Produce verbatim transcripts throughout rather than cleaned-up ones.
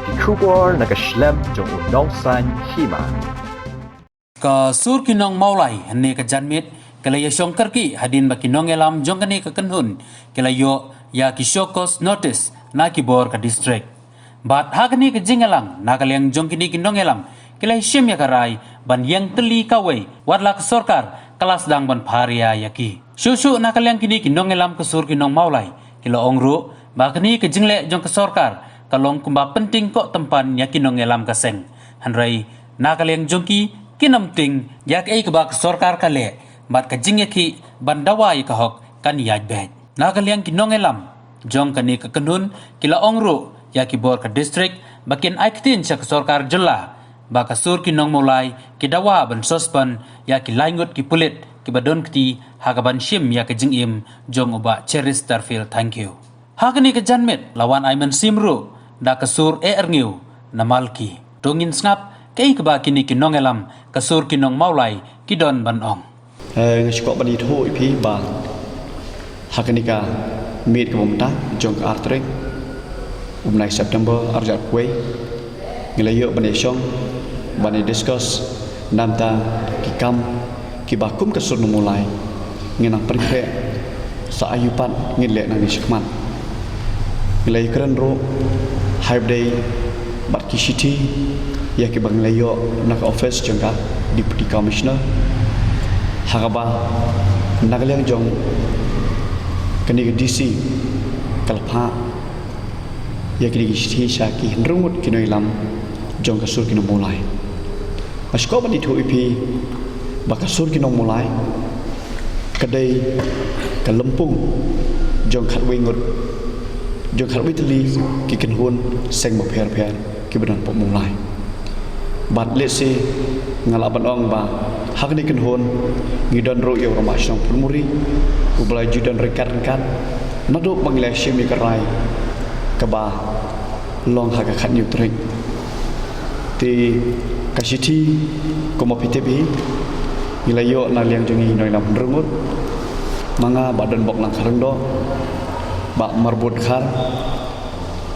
Ki khubor na ka shlem jong u Nongsaiñ Hima. Ka sur ki nong Mawlai hynne ka janmiet ka la ïashong kyrkieh hadien ba ki nongïalam jong kane ka kynhun ki la ïoh ïa ki show cause notice na ki bor ka district. Bad ha kane ka jingïalang na ka liang jong kine ki nongïalam ki la shim ïa ka rai ban ïeng tylli kawei wat la ka sorkar ka la sdang ban pharia ïa ki. Shuh shuh na ka liang kine ki nongïalam ka sur ki nong Mawlai ki la ong ruh ba kane ka jingleh jong ka sorkar ka long kumba pynting koh tympan ïa ki nongïalam ka seng. Hynrei na ka liang jong ki, kin ym tieng ïa kaei kaba ka sorkar ka leh bad ka jingïakhih ban dawa ïa ka hok kan ïaid beit. Na ka liang ki nongïalam jong kane ka kynhun ki la ong ruh ïa ki bor ka district ba kin ai ktien sha ka sorkar jylla ba ka sur ki nong Mawlai ki dawa ban suspend ïa ki lai ngut ki pulit kiba don kti ha kaban shim ïa ka jingim jong u Bah Cheristerfield Thangkhiew. Ha kane ka janmiet la wan ai mynsiem ruh da ka sur eh Rngiew na Malki. To ngin sngap kaei kaba kine ki nongïalam ka sur ki nong Mawlai ki don ban ong. Eh, nga sngewkwah ban ïathuh ïa phi ba ha kane ka miet kaba mynta jong ka ar tarik u bnai September arhajar arphew wei ngi la ïoh ban ïashong ban ïa discuss namar ki kam kiba kum ka sur nong Mawlai ngi nang pynkhreh sa aïu pat ngin leh nangne shakhmat. Ngi la ïakren ruh ha kaba ïadei bad ki shithi ïa kiba ngi la ïoh na ka office jong ka Deputy Commissioner ha kaba na ka liang jong kane ka D C ka la phah ïa kine ki shithi sha ki hynriew ngut ki nongïalam jong ka sur ki nong Mawlai. Nga sngewkwah ban ïathuh ïa phi ba ka sur ki nong Mawlai ka dei ka lympung jong khatwei ngut jong khatwei tylli ki kynhun seng bapher bapher kiba don hapoh Mawlai. Bad lehse nga lah ban ong ba ha kane ka kynhun ngi don ruh ïa u rangbah shnong Phunmuri uba la ju don ryngkat ryngkat naduh ba ngi la shim ïa ka rai kaba long ha ka khathynñiew tarik. Te ka shithi kumba phi tip hi ngi la ïoh na liang jong ngi nongïalam hynriew ngut, ma nga Bah Donbok Langkharangdoh, Bah Marbud Khar,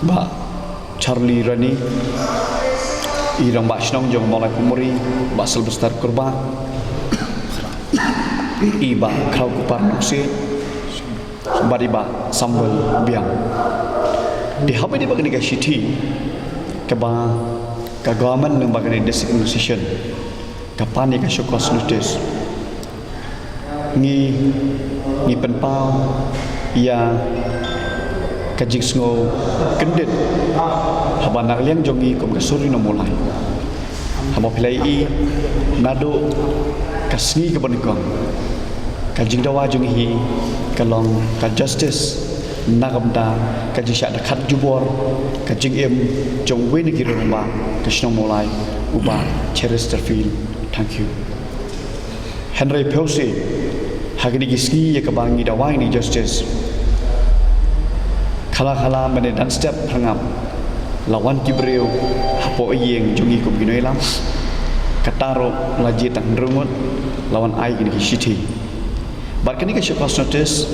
Bah Charlie Rani, i rangbah shnong jong Mawlai Phunmuri Bah Sylvester Kurbah, i Bah Khrawkupar Nongsiej bad i Bah Samuel Biang. Te haba ïadei bad kane ka shithi kaba ka government lyngba kane district administration ka pan ïa ka show cause notice, ngi ngi pynpaw ïa ka jingsngew kyndit haba na ka liang jong ngi kum ka sur ki nong Mawlai. Haba phi la ïohi naduh ka sngi kaba nyngkong ka jingdawa jong ngi hi ka long ka justice na ka bynta ka jingshah dkhot jubor ka jingim jong uwei na ki rangbah ka shnong Mawlai u Bah Cheristerfield Thangkhiew. Hynrei phi ïohi ha kine ki sngi ïa kaba ngi dawa ïa kane ka justice, khala khala mynne dang step phyrngab la wan ki briew hapoh ïing jong ngi kum ki nongïalam. Kata ruh la jied tang hynriew ngut la wan ai kine ki shithi. Bad kane ka show cause notice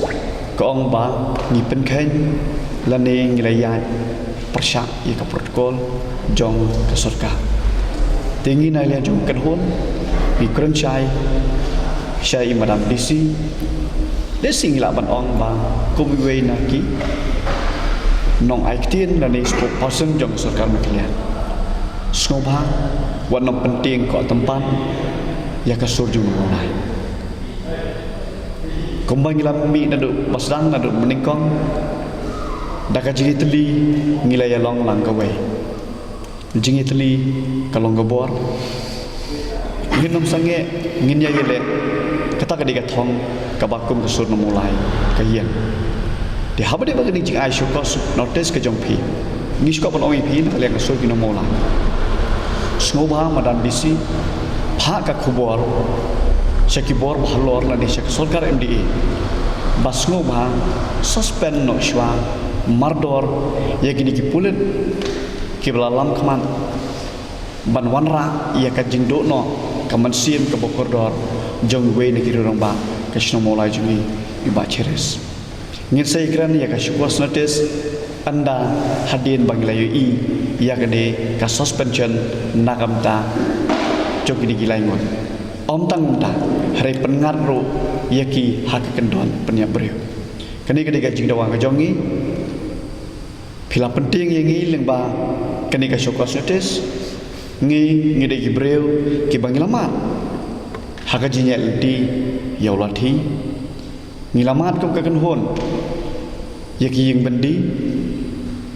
ka ong ba ngi pynkheiñ lane ngi la ïaid pyrshah ïa ka protocol jong ka sorkar. Te ngi na liang jong ka kynhun ngi kren shai shai i Madam D C. Lehse ngi lah ban ong ba kum iwei na ki nong ai ktien lane spokesperson jong ka sorkar Meghalaya, sngewbha wat nang pyntieng koh tympan ïa ka sur jong u Mawlai. Kumba ngi la mih naduh ba sdang naduh mynnyngkong da ka jingïatylli ngi la ïalong lang kawei. Jingïatylli ka long ka bor. Ngin ym sangeh, ngin ïa ïaleh. Kata ka dei ka thong kaba kum ka sur nong Mawlai ka ïeng. Te haba dei ba ka dei jingai show cause notice ka jong phi, ngi sngewkwah ban ong ïa phi na ka liang ka sur ki nong Mawlai, sngewbha Madam D C phah ka khubor sha ki bor ba halor lane sha ka sorkar M D A ba sngewbha suspend noh shuwa mardor ïa kine ki pulit kiba la lam khmat ban wanrah ïa ka jingduh noh ka mynsiem kaba kordor jong uwei na ki rangbah ka shnong Mawlai jong ngi, i Bah Cheris. Ngin sa ïakren ïa ka show cause notice Ynda hadien ba ngi la ïohi ïa kane ka suspension na ka bynta jong kine ki lai ngut, ym tang mynta, hynrei pynngat ruh ïa ki ha ka kyndon pynïap briew. Kane ka dei ka jingdawa ka jong ngi. Phi la pyntieng ïa ngi lyngba kane ka show cause notice. Ngi, ngi dei ki briew kiba ngi la mad ha ka jingïaid lynti ïa u lathi. Ngi la mad kum ka kynhun ïa ki ïing byndi,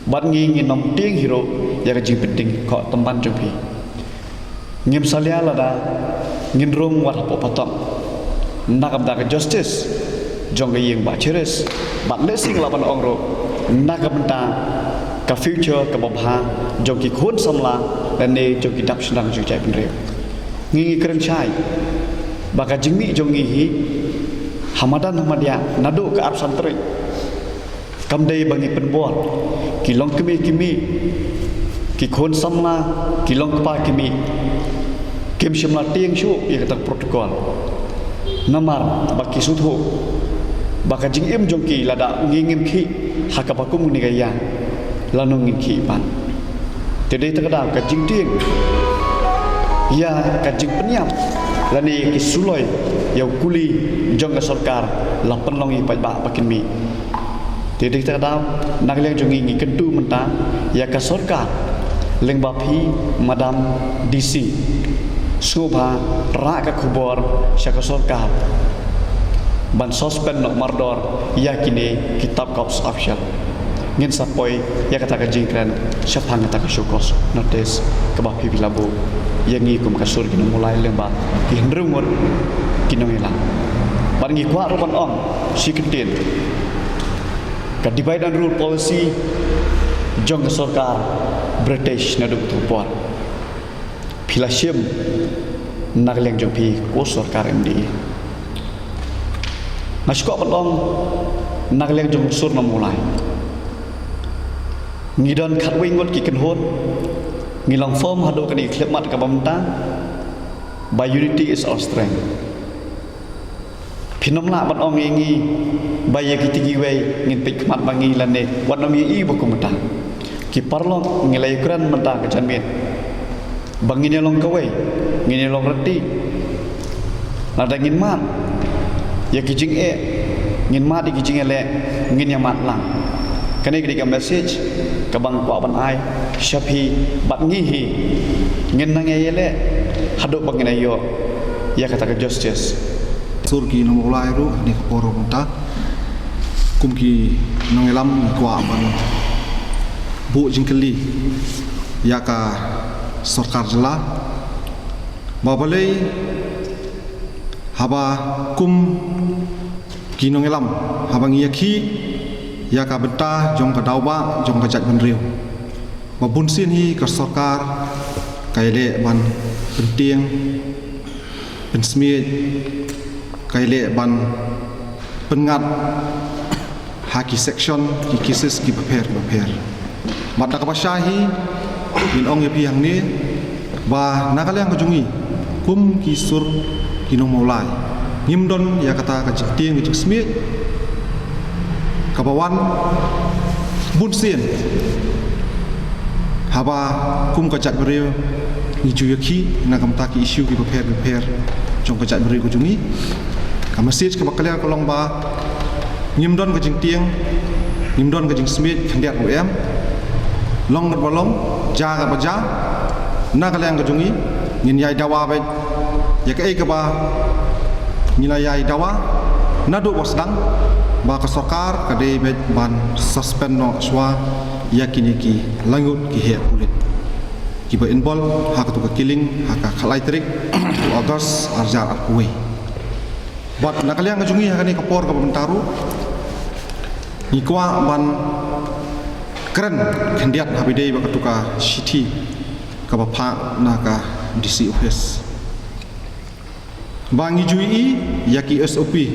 bad ngi, ngin ym tieng hi ruh ïa ka jingpyntieng khoh tymmen jong phi. Ngim salia lada ngin rung wat hapoh patok na ka bynta ka justice jong ka ïing Bah Chiris, bad lehse ngi lah ban ong ruh na ka bynta ka future kaba bha jong ki khun samla lane jong ki dap shynrang jong jaitbynriew. Ngi, ngi kren shai ba ka jingmih jong ngi hi ha madan ha madiah naduh ka arphew san tarik kam dei ba ngi pynbor. Ki longkmie ki mih, ki khun samla, ki longkpa ki mih, kim shym la tieng shuh ïa kata ka protocol. Namar ba ki sngewthuh ba ka jingim jong ki, lada ngi ngim khih ha kaba kum kane ka ïa, lano ngin khih pat? Te dei ta ka daw ka jingtieng ïa ka jingpynïap lane ki suloi ïa u kuli jong ka sorkar la pynlong ïa ki paidbah ba kin mih. Te dei ta ka daw na ka liang jong ngi, ngi kyntu mynta ïa ka sorkar lyngba phi, Madam D C, sngewbha rah ka khubor sha ka sorkar ban suspend noh mardor ïa kine ki top cops official. Ngin sa poi ïa kata ka jingkren shaphang kata ka show cause notice kaba phi, phi la buh ïa ngi kum ka sur ki nongmulai lyngba ki hynriew ngut ki nongïalam. Bad ngi kwah ruh ban ong shi kyntien, ka divide and rule policy jong ka sorkar British naduh kato ka por, phi la shim na ka liang jong phi ko sorkar M D A. Nga shu kwah ban ong na ka liang jong u sur nongmulai, ngi don khatwei ngut ki kynhun, ngi long firm haduh kane ka khyllipmat kaba mynta ba unity is our strength. Phin ym lah ban ong ïa ngi ba ïa kito kiwei ngin peit khmat ba ngi lane wat nym ïohi ba kumta. Ki paralok, ngi la ïakren mynta ka janmiet ba ngin ïalong kawei, ngin ïalong ryntih. Lada ngin mad ïa ki jingeh, ngin mad ïa ki jingeh leh, ngin ïamad lang. Kane ka dei ka message kaba nga kwah ban ai sha phi bad ngi hi. Ngin nang ïa ïaleh haduh ba ngin ïoh ïa kata ka justice. Sur ki nongmulai ruh, ha kane ka por mynta kum ki nongïalam ngi kwah ban buh jingkylli ïa ka sorkar jylla ba balei haba kum ki nongïalam, haba ngi ïakhih ïa ka bynta jong ka daw bah jong ka jaitbynriew, ba bunsien hi ka sorkar ka ïaleh ban pyntieng, pynsmiej, ka ïaleh ban pynngat ha ki section, ki cases kiba pher bapher. Bad da kaba shai hi ngin ong ïa phi hangne ba na ka liang ka jong ngi kum ki sur ki nongmulai, ngim don ïa kata ka jingtieng ka jingsmiej kaba wan bunsien haba kum ka jaitbynriew ngi ju ïakhih na ka bynta ki issue kiba pher bapher jong ka jaitbynriew ka jong ngi. Ka message kaba clear ka long ba ngim don ka jingtieng, ngim don ka jingsmiej khyndiat ruh em. Long katba long, jia katba jia, na ka liang ka jong ngi ngin ïai dawa beit ïa kaei kaba ngi la ïai dawa naduh ba sdang, ba ka sorkar ka dei beit ban suspend noh shuwa ïa kine ki laingut ki heh pulit kiba involve ha katu ka killing ha ka khatlai tarik u August arhajar arphew wei. Bad na ka liang ka jong ngi ha kane ka por kaba mynta ruh ngi kwah ban kren khyndiat haba ïadei bad katu ka shithi kaba phah na ka D C office. Ba ngi ju ïohi ïa ki S O P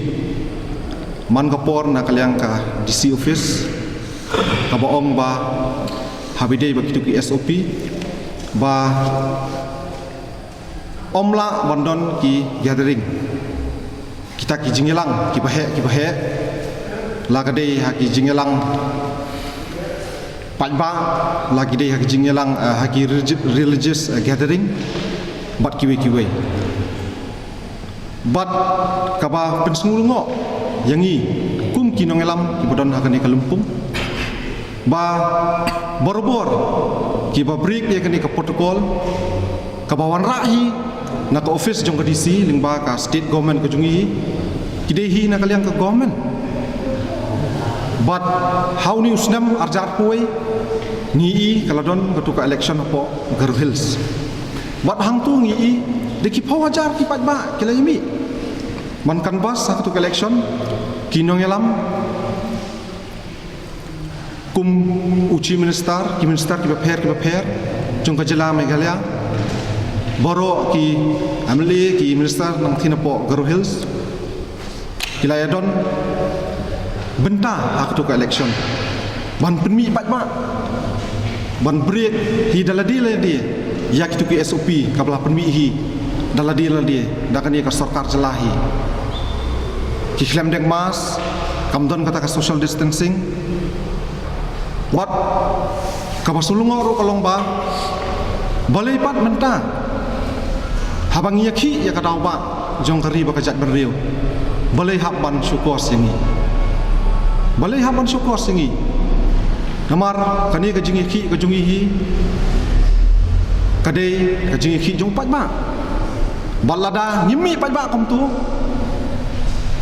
man ka por na ka liang ka D C office, kaba ong ba haba ïadei bad kitu ki S O P ba ym lah ban don ki gathering, kita ki jingïalang kiba heh kiba heh, la ka dei ha ki jingïalang paidbah, la ki dei ha ki jingïalang, eh, ha ki relig-, religious, eh, gathering bad kiwei kiwei. Bad kaba pynsngewlyngngoh ïa ngi kum ki nongïalam kiba don ha kane ka lympung ba barabor kiba break ïa kane ka protocol kaba wanrah hi na ka office jong ka D C lyngba ka state government ka jong ngi, ki dei hi na ka liang ka government. Bad ha une u snem arjar poi ngi i ka la don katu ka election hapoh Garo Hills. Bad hangtu ngi i da ki phew hajar ki paidbah ki la ïa mih ban canvass ha katu ka election, ki nongïalam kum u Chief Minister, ki minister kiba pher kiba pher jong ka jylla Meghalaya, baroh ki M L A, ki minister nangtei napoh Garo Hills, ki la ïa don bynta ha katu ka election ban pynmih paidbah, ban break hi da lade lade ïa kitu ki S O P kaba la pynmih hi da lade lade da kane ka sorkar jylla hi. Ki khlem deng mask, kam don kata ka social distancing. Wat kaba sngewlyngngoh ruh ka long ba balei pat mynta haba ngi ïakhih ïa ka daw ba jong ka ri bad ka jaitbynriew, balei hap ban shukor ïa ngi? Balei hap ban shukor ïa ngi? Namar kane ka jingïakhih ka jong ngi hi ka dei ka jingïakhih jong paidbah. Bad lada ngim mih paidbah kumtu,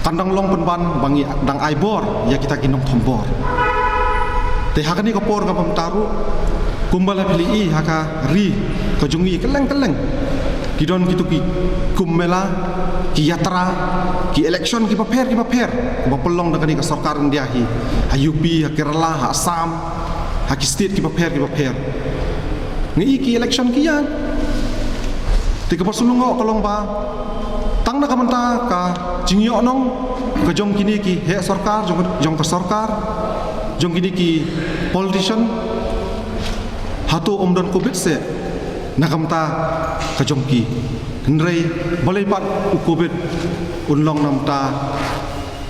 kan dang long pynban ba ngi dang ai bor ïa kita ki nongthombor. Te ha kane ka por kaba mynta ruh, kumba la phi la i ha ka ri ka jong ngi kylleng kylleng, ki don kitu ki Kumbh Mela, ki yatra, ki election kiba pher kiba pher kaba pynlong da kane ka sorkar India hi, ha U P, ha Kerala, ha Assam, ha ki state kiba pher kiba pher. Ngi i ki election ki ïaid. Te kaba sngewlyngngoh ka long ba tang na ka bynta ka jingïohnong ka jong kine ki heh sorkar, jong, jong ka sorkar, jong kine ki politician, hato ym don covid seh na ka bynta ka jong ki? Hynrei balei pat u covid un long na ka bynta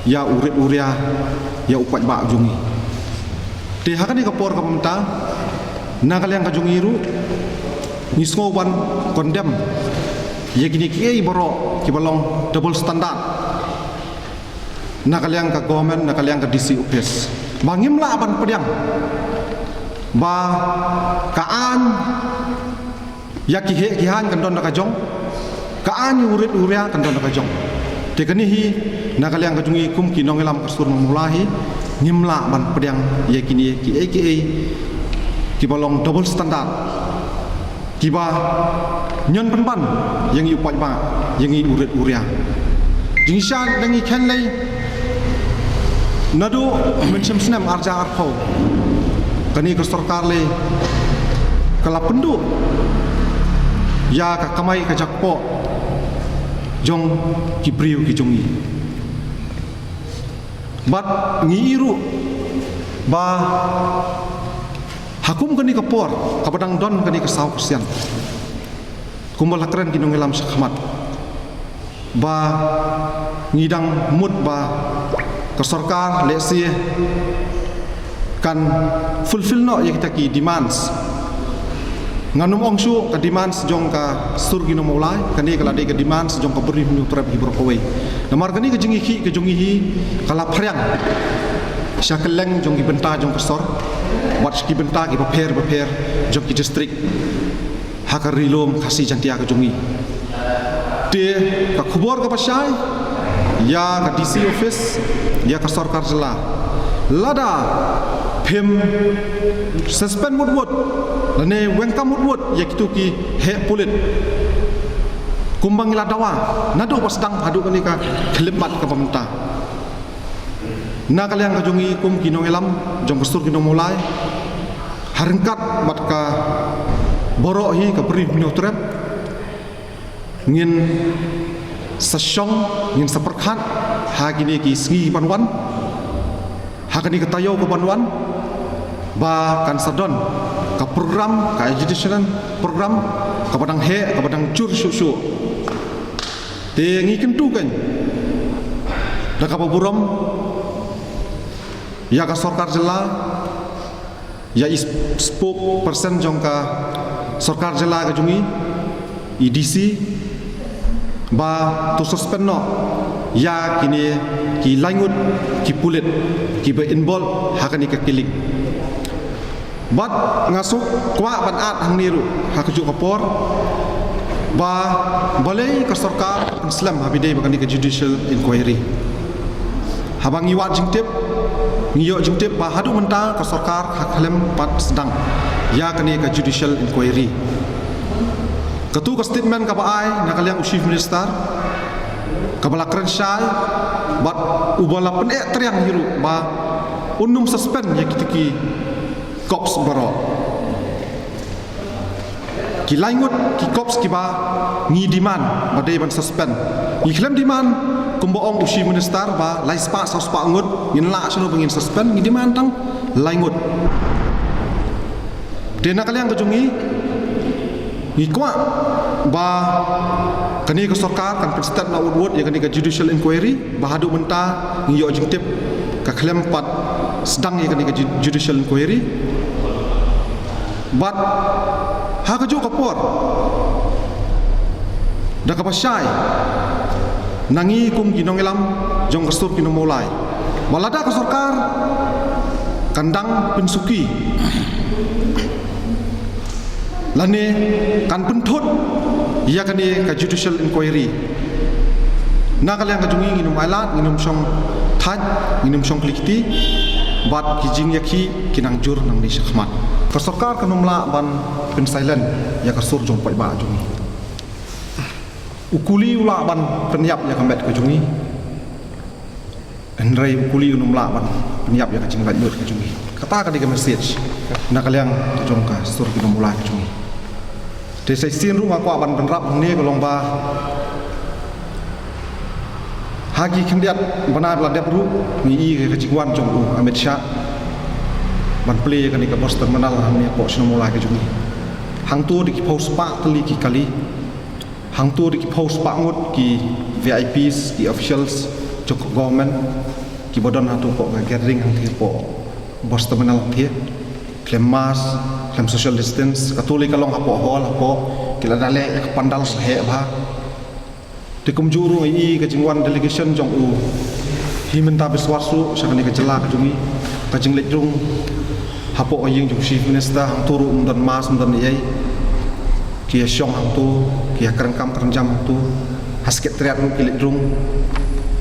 ïa u rit u ria, ïa u paidbah jong ngi? Te ha kane ka por kaba mynta, na ka liang ka jong ngi ruh, ngi sngew ban condemn ïa kine kiei baroh kiba long double standard na ka liang ka government, na ka liang ka D C office, ba ngim lah ban pdiang ba ka aiñ ïa ki heh ki haiñ kan don da ka jong, ka aiñ ïa u rit u ria kan don da ka jong. Te kane hi, na ka liang ka jong ngi kum ki nongïalam ka sur Nongmawlai hi, ngim lah ban pdiang ïa kine kiei kiei kiba long double standard, kiba ñion pynban ïa ngi u paidbah, ïa ngi u rit u ria. Jingshisha da ngi khein lei naduh mynshem snem arhajar arphew, kane ka sorkar lei ka la pynduh ïa ka kamai ka jakpoh jong ki briew ki jong ngi. Bad ngi i ruh ba ha kum kane ka por kaba dang don kane ka saw kyrshan, kumba la kren ki nongïalam shakhmat, ba ngi dang mut ba ka sorkar lehse kan fulfill noh ïa kita ki demands. Ngan ym ong shuh ka demands jong ka sur ki Nongmawlai, kane ka la dei ka demands jong ka Bri Hynñiewtrep hi baroh kawei. Namar kane ka jingïakhih ka jong ngi hi ka la phriang sha kylleng jong ki bynta jong ka sor bad sha ki bynta kiba pher bapher jong ki district ha ka Ri Lum Khasi Jaiñtia ka jong ngi. Te ka khubor kaba shai ïa ka D C office, ïa ka sorkar jylla, lada phim suspend mutmut lane weng kam mutmut ïa kitu ki heh pulit kumba ngi la dawa naduh ba sdang haduh kane ka khyllipmat kaba mynta, na ka liang ka jong ngi kum ki nongïalam jong ka sur ki Nongmawlai, ha ryngkat bad ka baroh hi ka Bri Hynñiewtrep, ngin sa shong, ngin sa pyrkhat ha kine ki sngi ban wan, ha kane ka taïew ka ban wan, ba kan sa don ka program, ka agitation program kaba dang heh, kaba dang jur shuh shuh. Te ngi kyntu kein da kaba burom ïa ka sorkar jylla, Ïa i spokesperson jong ka sorkar jylla ka jong i, i D C, ba to suspend noh ïa kine ki laingut ki pulit kiba involve ha kane ka killing. Bad nga sngewkwah ban add hangne ruh ha kajuh ka por ba balei ka sorkar kan slem ha ba ïadei bad kane ka judicial inquiry. Haba ngi wad jingtip, ngi ïoh jingtip ba haduh mynta ka sorkar ha khlem pat sdang ïa kane ka judicial inquiry. Katu ka statement kaba ai na ka liang u Chief Minister kaba la kren shai bad uba la pyneh triang hi ruh ba un ym suspend ïa kito ki corps baroh. Ki laingut ki corps kiba ngi demand ba dei ban suspend. Ngi khlem demand kumba ong u Chief Minister ba lai spah saw spah ngut, ngin lah shano ba ngin suspend, ngi demand tang laingut. Te na ka liang ka jong ngi, ngi kwah ba kane ka sorkar kan pynstet na wut wut ïa kane ka judicial inquiry, ba haduh mynta ngi ïoh jingtip ka khlem pat sdang ïa kane ka ju-, judicial inquiry. Bad ha kajuh ka por, da kaba shai na ngi kum ki nongïalam jong ka sur ki nongmawlai, ba lada ka sorkar kan dang pynsuki lane kan pynthut ïa kane ka judicial inquiry, na ka liang ka jong ngi ngin ym ailad, ngin ym shong thait, ngin ym shong kli kti. Bad ki jingïakhih ki nang jur nangne shakhmat. Ka sorkar kan ym lah ban pynsilent ïa ka sur jong paidbah jong ngi. U kuli u lah ban pynïap ïa ka met ka jong ngi, hynrei u kuli un ym lah ban pynïap ïa ka jinglaitluid ka jong ngi. Kata ka dei ka message na ka liang ka jong ka sur ki nongmawlai ka jong ngi. Te sa shisien ruh nga kwah ban bynrap hangne ka long ba ha ki khyndiat bnai ba la dep ruh ngi i ka jingwan jong u Amit Shah ban plie ïa kane ka bus terminal hangne hapoh shnong Mawlai ka jong ngi. Hangto dei ki phew spah tylli ki kali. Hangto dei ki phew spah ngut ki V I Ps, ki officials jong ka government, kiba don hangto hapoh ka gathering hangtei hapoh bus terminal hangtei. Khlem mask, khlem social distance, kato lei ka long hapoh hall, hapoh, ki la da leh ïa ka pandal ba heh bha. Te kumjuh ruh ngi i ka jingwan delegation jong u Himanta Biswa Sarma sha kane ka jylla ka jong ngi, ka jingleit rung hapoh ka ïing jong u Chief Minister, hangto ruh ym don mask, ym don ei ei. Ki ïa shong hangto, ki ïa kren kam kren jam hangto. Ha Secretariat ruh ki leit rung.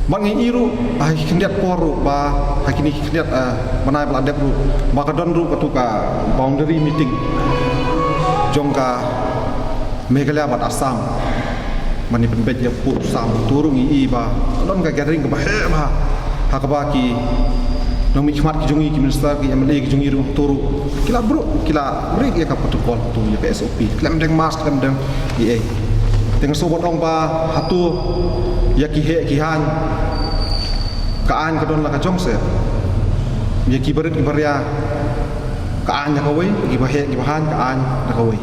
Bad ngi i ruh ha ki khyndiat por ruh ba ha kine ki khyndiat, eh, bnai ba la dep ruh ba ka don ruh katu ka boundary meeting jong ka Meghalaya bad Assam. Ban ïa pynbeit ïa pud u sam, to ruh ngi i ba ka don ka gathering kaba heh bha ha kaba ki nongmihkhmat ki jong ngi, ki minister, ki M L A ki jong ngi ruh, to ruh ki la briew, ki la briew ïa ka protocol, to ïa ka S O P, khlem deng mask, khlem deng ei ei. Te nga sngewbha ban ong ba hato ïa ki heh ki haiñ ka aiñ ka don la ka jong seh, ïa ki barit ki baria ka aiñ la kawei, ki ba heh ki ba haiñ ka aiñ la kawei.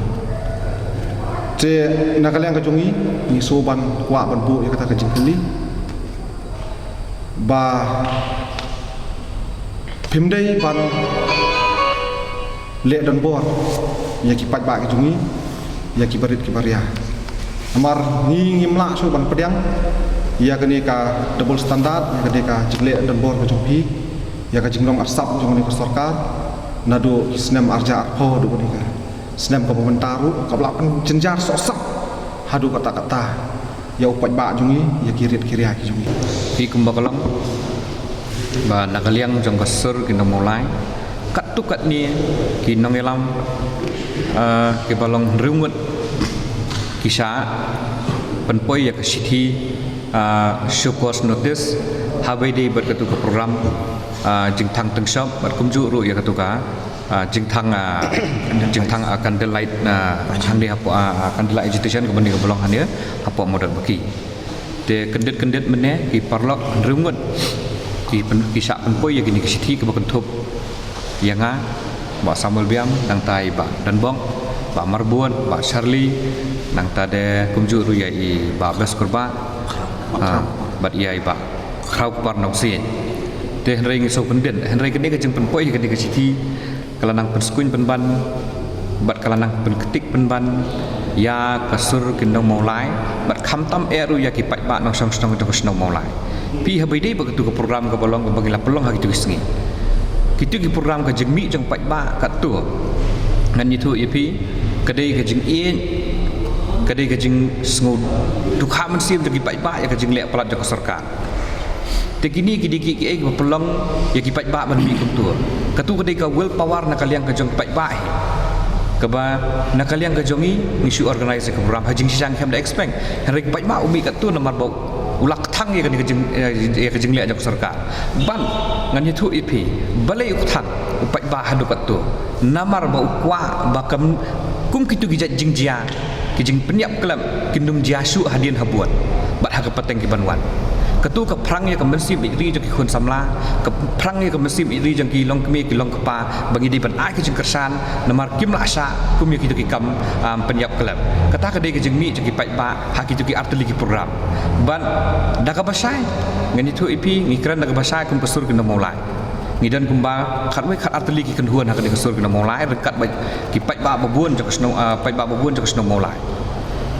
Te na ka liang ka jong ngi, ngi shu ban kwah ban buh ïa kata ka jingkylli ba phim dei ban leh donbor ïa ki paidbah ki jong ngi, ïa ki barit ki baria. Namar ngi ngim lah shuh ban pdiang ïa kane ka double standard, ïa kane ka jingleh donbor ka jong phi, ïa ka jinglong arsap jong kane ka sorkar naduh ki snem arhajar arphew haduh kane ka snem kaba mynta ruh, kaba la pynjynjar sohsat haduh katta katta ïa u paidbah jong ngi, ïa ki rit ki ria ki jong ngi. Phi kumba ka long ba na ka liang jong ka sur ki nongmawlai, katto katne ki nongïalam, eh, kiba long hynriew ngut ki shah pynpoi ïa ka shithi, eh, show cause notice ha ba ïadei bad katu ka program, eh, jingthang tyngshop bad kumjuh ruh ïa katu ka ah, jingthang, ah, jingthang, ah, candlelight, ah, hangne hapoh, ah, ah, candlelight agitation kaba ngi ka ba long hangne hapoh Mawdatbaki. Te kyndit kyndit mynne ki paralok hynriew ngut ki pyn-, ki shah pynpoi ïa kine ki shithi kaba kynthup ïa nga, Bah Samuel Biam, nangta i Bah Donbok, Bah Marbud, Bah Sharli, nangta de kumjuh ruh ïa i Bah Bes Kurbah, ah, bad ïa i Bah Khraw Kpar Nongsiej. Te hynrei ngi shu pyndit, hynrei kane ka jingpynpoi ïa kane ka shithi Ka la nang pynskuin pynban bad ka la nang pynktik pynban ïa ka sur ki nong Mawlai bad khamtam eh ruh ïa ki paidbah nongshong shnong jong ka shnong Mawlai. Phi haba ïadei bad katu ka program kaba long kaba ngi la pynlong ha kitu ki sngi. Kitu ki program ka jingmih jong paidbah katto, ngan ïathuh ïa phi, ka dei ka jingïeit, ka dei ka jingsngew dukha mynsiem jong ki paidbah ïa ka jingleh palat jong ka sorkar. Te kine ki dei ki, ki, kiei kiba pynlong ïa ki paidbah ban mih kumto. Katu ka dei ka will power na ka liang ka jong paidbah hi. Kaba na ka liang ka jong ngi, ngi shu organize ka program ha jingshisha ngim da expect. Hynrei ki paidbah u mih katto namar ba u la kthang ïa kane ka jing, ïa, ïa ka jingleh jong ka sorkar. Bad ngan ïathuh ïa phi, balei u kthang u paidbah haduh katto? Namar ba u kwah ba kam, kum kitu ki jait jingjia, ki jingpynïap khlem kin nym jia shuh hadien habud bad ha ka pateng ki ban wan. Katu ka phrang ïa ka mynsiem ïeit ri jong ki khun samla, ka phrang ïa ka mynsiem ïeit ri jong ki longkmie ki longkpa ba ngi dei ban ai ka jingkyrshan namar kim lah shah kum ïa kitu ki kam, um, pynïap khlem. Kata ka dei ka jingmih jong ki paidbah ha kitu ki artylli ki program. Bad da kaba shai ngan ïathuh ïa phi, ngi kren da kaba shai kum ka sur ki nong Mawlai. Ngi don kumba khatwei khatar tylli ki kynhun ha kane ka sur ki nong Mawlai ryngkat bad ki paidbah babun jong ka shnong, ah, paidbah babun jong ka shnong Mawlai.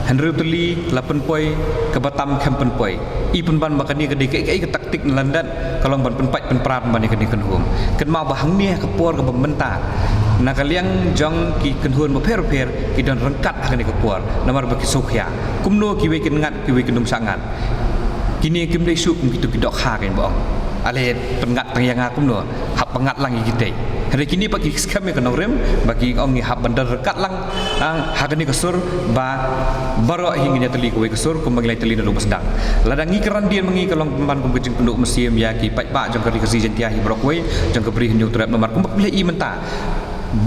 Hynriew tylli la pynpoi, kaba tam khlem pynpoi. I pynban ba kane ka dei kaei kaei ka taktik na lyndet ka long ban pynpait pynpra pynban ïa kane ka kynhun. Kynmaw ba hangne ha ka por kaba mynta na ka liang jong ki kynhun bapher bapher ki don ryngkat ha kane ka por namar ba ki sngewkhia. Kumno kiwei kin ngat kiwei kin nym shah ngat. Kine kim dei shuh kum kitu ki dohkha kein ba ong, ale pynngat tang ïa nga kumno, hap pynngat lang ïa kitei. Hynrei kine pat ki skhem ïa ka nongrim ba ki ong ngi hap ban don ryngkat lang, ah, ha kane ka sur ba baroh hi ngin ïatylli kawei ka sur kumba ngi la ïatylli naduh ba sdang. Lada ngi kren dien ma ngi ka long pynban kum ka jingpynduh mynsiem ïa ki paidbah jong ka Ri Khasi Jaiñtia hi baroh kawei, jong ka Bri Hynñiewtrep namar kumba phi la ïohi mynta.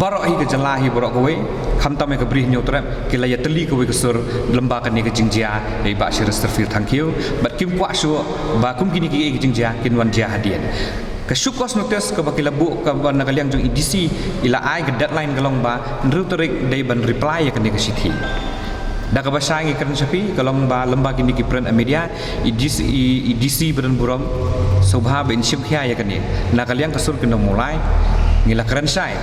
Baroh hi ka jylla hi baroh kawei, khamtam ïa ka Bri Hynñiewtrep, ki la ïatylli kawei ka sur lyngba kane ka jingjia ïa i Bah Sherristerfield Thangkhiew bad kim kwah shuh ba kum kine kiei ki jingjia kin wan jia hadien. Ka show cause notice kaba ki la buh kaba na ka liang jong i D C i la ai ka deadline ka long ba hynriew tarik dei ban reply ïa kane ka shithi. Da kaba shai ngi kren sha phi ka long ba lyngba kine ki print media, i D C, i, i D C ba don burom, sngewbha ba in shim khia ïa kane. Na ka liang ka sur ki nong Mawlai ngi la kren shai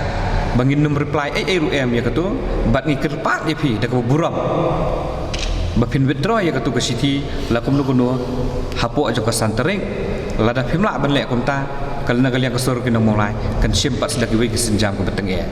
ba ngin nym reply ei ei ruh em ïa katu bad ngi kyrpad ïa phi da kaba burom ba phin withdraw ïa katu ka shithi la kumno kumno hapoh jong ka san tarik. Lada phim lah ban leh kumta, ka na ka liang ka sur ki nong Mawlai kan shim pat sha kiwei ki sienjam kaba tyngeh.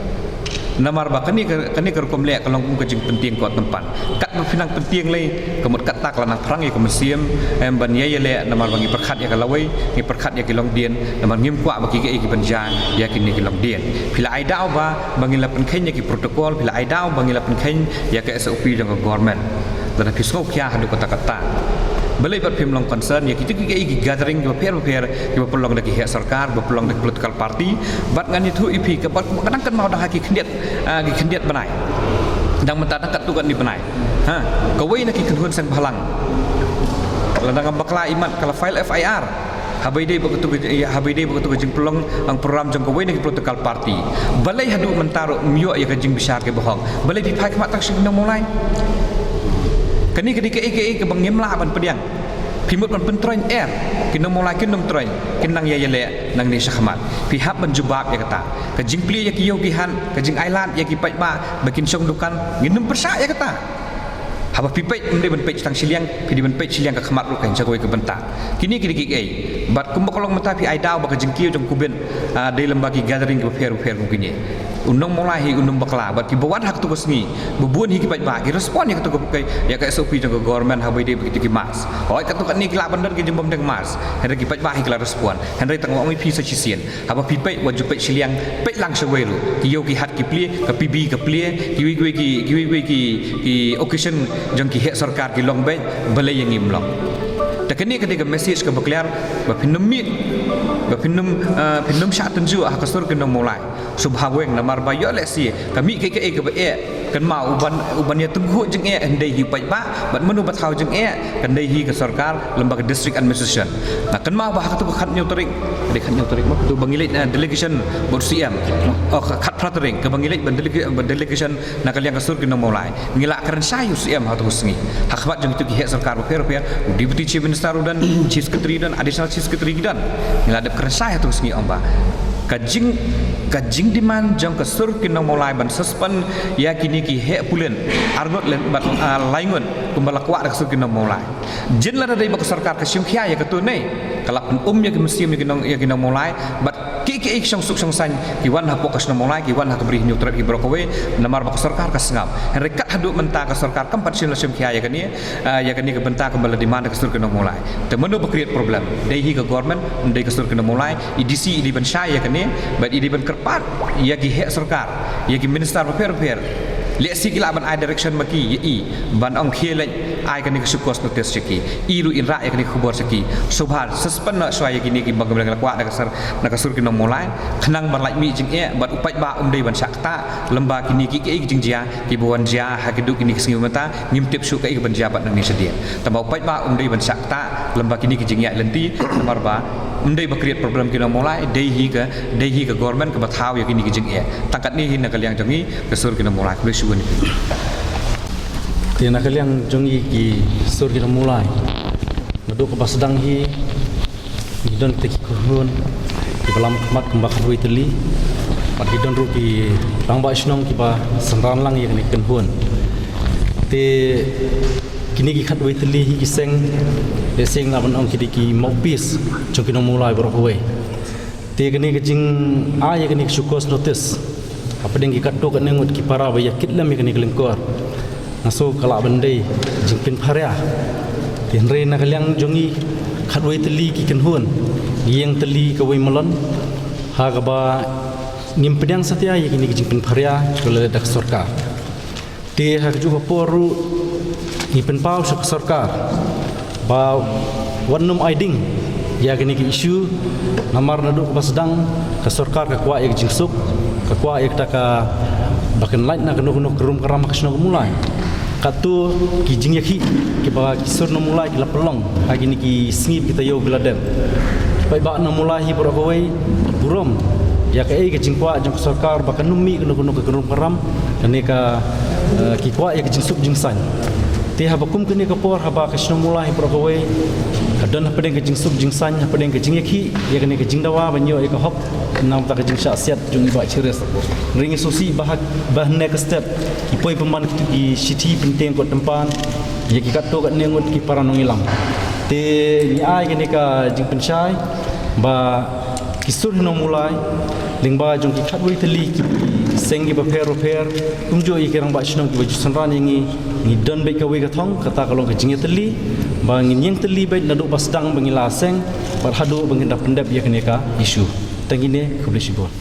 Namar ba kane ka, kane ka rukom leh ka long kum ka jingpyntieng kot tympan. Katba phi nang pyntieng lei, ka mut katta ka la nang phrang ïa ka mynsiem, em, ban ïai ïaleh namar ba ngi pyrkhat ïa ka lawei, ngi pyrkhat ïa ki longdien, namar ngim kwah ba ki kaei ki ban jia ïa kine ki longdien. Phi la ai daw ba, ba ngin la pynkheiñ ïa ki protocol, phi la ai daw ba ngin la pynkheiñ ïa ka S O P jong ka government. Lada phi sngewkhia haduh katta katta. Balei pat phim long concern ïa kitu ki kaei ki gathering kiba pher bapher kiba pynlong da ki heh sorkar, kiba pynlong da ki political party. Bad ngan ïathuh ïa phi kaba, kaba dang kynmaw dang ha ki khyndiat, ah, ki khyndiat bnai. Dang mynta dang katto katne bnai. Ha, kawei na ki kynhun seng bhalang, lada ngam bakla imat ka la file F I R. Haba ïadei bad katu ka, haba ïadei bad katu ka jingpynlong ïa ka program jong kawei na ki political party. Balei haduh mynta ruh ym ïoh ïa ka jingbishar kaba hok? Balei phi phai khmat tang sha ki nong Mawlai? Kane ka dei kaei kaei kaba ngim lah ban pdiang. Phi mut ban pyntroiñ eh, ki nong Mawlai kin nym troiñ, kin nang ïai ïaleh nangne shakhmat. Phi hap ban jubab ïa kata. Ka jingplie ïa ki ïew ki hat, ka jingailad ïa ki paidbah ba kin shong dukan, ngin nym pyrshah ïa kata. Haba phi peit, ym dei ban peit tang shiliang, phi dei ban peit shiliang ka khmat ruh kan sha kawei ka bynta. Kine ki dei kiei. Bad kumba ka long mynta phi ai daw ba ka jingkiew jong ku bun, ah, dei lyngba ki gathering kiba pher bapher kum kine. U nong Mawlai hi u nym bakla, bad kiba wan ha katu ka sngi, ba bun hi ki paidbah ki respond ïa katu ka, ïa ka S O P jong ka government haba ïadei bad kitu ki mask. Hooid, katto katne ki lah ban don ki jingbym deng mask, hynrei ki paidbah hi ki la respond. Hynrei tang ong ïa phi sa shisien, haba phi peit, wat ju peit shiliang, peit lang shawei ruh. Ki ïew ki hat ki plie, ka P B ka plie, kiwei kiwei ki, kiwei kiwei ki, ki occasion jong ki heh sorkar ki long beit, balei ïa ngi ym long? Te kane ka dei ka message kaba clear ba phin nym mih, ba phin nym, eh, phin nym shah tynjuh ha ka sur ki nong Mawlai. Sngewbha weng namar ba ïoh lehse ka mih kaei kaei kaba eh, kynmaw u ban, u ban ïatynjuh jingeh hynrei hi u paidbah, bad mano ba thaw jingeh, kan dei hi ka sorkar lyngba ka district administration. Nga kynmaw ba ha katu ka khathynñiew tarik, dei khathynñiew tarik mo, katu ba ngi leit, eh, delegation bad u C M. Oh, kha-, khatphra tarik kaba ngi leit ban delega-, ban delegation na ka liang ka sur ki nong Mawlai. Ngi la kren shai ïa u C M ha katu ka sngi. Ha khmat jong kitu ki heh sorkar bapher bapher, u Deputy Chief Minister u don, Chief Secretary u don, Additional Chief Secretary ki don. Ngi la dep kren shai ha katu ka sngi ong ba Ka jing ka jingdemand jong ka sur ki nong Mawlai ban suspend ïa kine ki heh pule arngut lane bad, ah, laingut kumba la kwah da ka sur ki nong Mawlai. Jin lada dei ba ka sorkar ka shim khia ïa katu ne ka la pynum ïa ki mynsiem ïa ki nong ïa ki nong Mawlai bad ki ki ei shong suk shong saiñ ki wan hapoh ka shnong Mawlai ki wan ha ka Bri Hynñiewtrep ki baroh kawei namar ba ka sorkar ka sngap. Hynrei kat haduh mynta ka sorkar kam pat shim la shim khia ïa kane, ah, ïa kane ka bynta kumba la demand da ka sur ki nong Mawlai. Te mano ba create problem? Dei hi ka government, dei ka sur ki nong Mawlai. I D C i dei ban shai ïa kane bad i dei ban kyrpad ïa ki heh sorkar, ïa ki minister bapher bapher. Lehse ki lah ban ai direction ma ki ïa i ban ong khie leit ai kane ka show cause notice sha ki. I ruh in rah ïa kane ka khubor sha ki. Sngewbha suspend noh shuwa ïa kine ki bang ki la kwah na ka sur na ka sur ki nong Mawlai. Khnang ban lait mih jingeh bad u paidbah um dei ban shah ktah lem bad kine ki ki ei ki jingjia kiba wan jia ha kine ki sngi mynta. Ngim tip shuh kaei kaban jia bad nangne shadien. Tangba u paidbah um dei ban shah ktah lem bad kine ki jingïaid lynti namar ba um dei ba create problem ki nong Mawlai, dei hi ka, dei hi ka government kaba thaw ïa kine ki jingeh. Tang katne hi na ka liang jong ngi ka sur ki nong Mawlai. Khublei shibun. Te na ka liang jong ngi ki sur ki nong Mawlai, naduh kaba sdang hi ngi don kita ki kynhun kiba lam khmat kumba khatwei tylli. Bad ngi don ruh ki rangbah shnong kiba synran lang ïa kane ka kynhun. Te kine ki khatwei tylli hi ki seng, te seng na ban ong ki dei ki mouthpiece jong ki nong Mawlai baroh kawei. Te kane ka jingai ïa kane ka show cause notice hapdeng ki katto katne ngut ki para ba ïa kit lem ïa kane ka lyngkor, nga sngew ka lah ban dei jingpynpharia. Te hynrei na ka liang jong ngi khatwei tylli ki kynhun ngi ïeng tylli kawei malon ha kaba ngim pdiang satia ïa kine ki jingpynpharia kiba la leh da ka sorkar. Te ha kajuh ka por ruh ngi pynpaw sha ka sorkar ba wat nym ai ding ïa kine ki issue namar naduh kaba sdang ka sorkar ka kwah ïa ka jingsuk, ka kwah ïa kata kaba kan lait na kano kano ka rum ka ram ha ka shnong ka Mawlai. Katto ki jingïakhih kiba ki sur nong Mawlai ki la pynlong ha kine ki sngi ki taïew ki la dep. Paidbah nong Mawlai hi baroh kawei burom ïa kaei ka jingkwah jong ka sorkar ba kan nym mih kano kano ka rum ka ram, kane ka, eh, ki kwah ïa ka jingsuk jingsaiñ. Te haba kum kane ka por haba ka shnong Mawlai hi baroh kawei ka don hapdeng ka jingsuk jingsaiñ, hapdeng ka jingïakhih ïa kane ka jingdawa ban ïoh ïa ka hok namar ka jingshah siat jong i Bah Chiris. Hynrei ngi sngewsih ba ha, ba hynne ka step ki poi pynban ki shithi pyntieng kot tympan ïa ki katto katne ngut ki para nongïalam. Te ngi ai kane ka jingpynshai ba ki sur hi nong Mawlai lyngba jong ki khatwei tylli ki seng kiba pher ba pher kumjuh ïa ki rangbah shnong kiba ju synran ïa ngi, ngi don beit kawei ka thong, kata ka long ka jingïatylli ba ngin ïeng tylli beit naduh ba sdang ba ngi la seng bad haduh ba ngin da pyndep ïa kane ka issue. Tang kine, khublei shibun.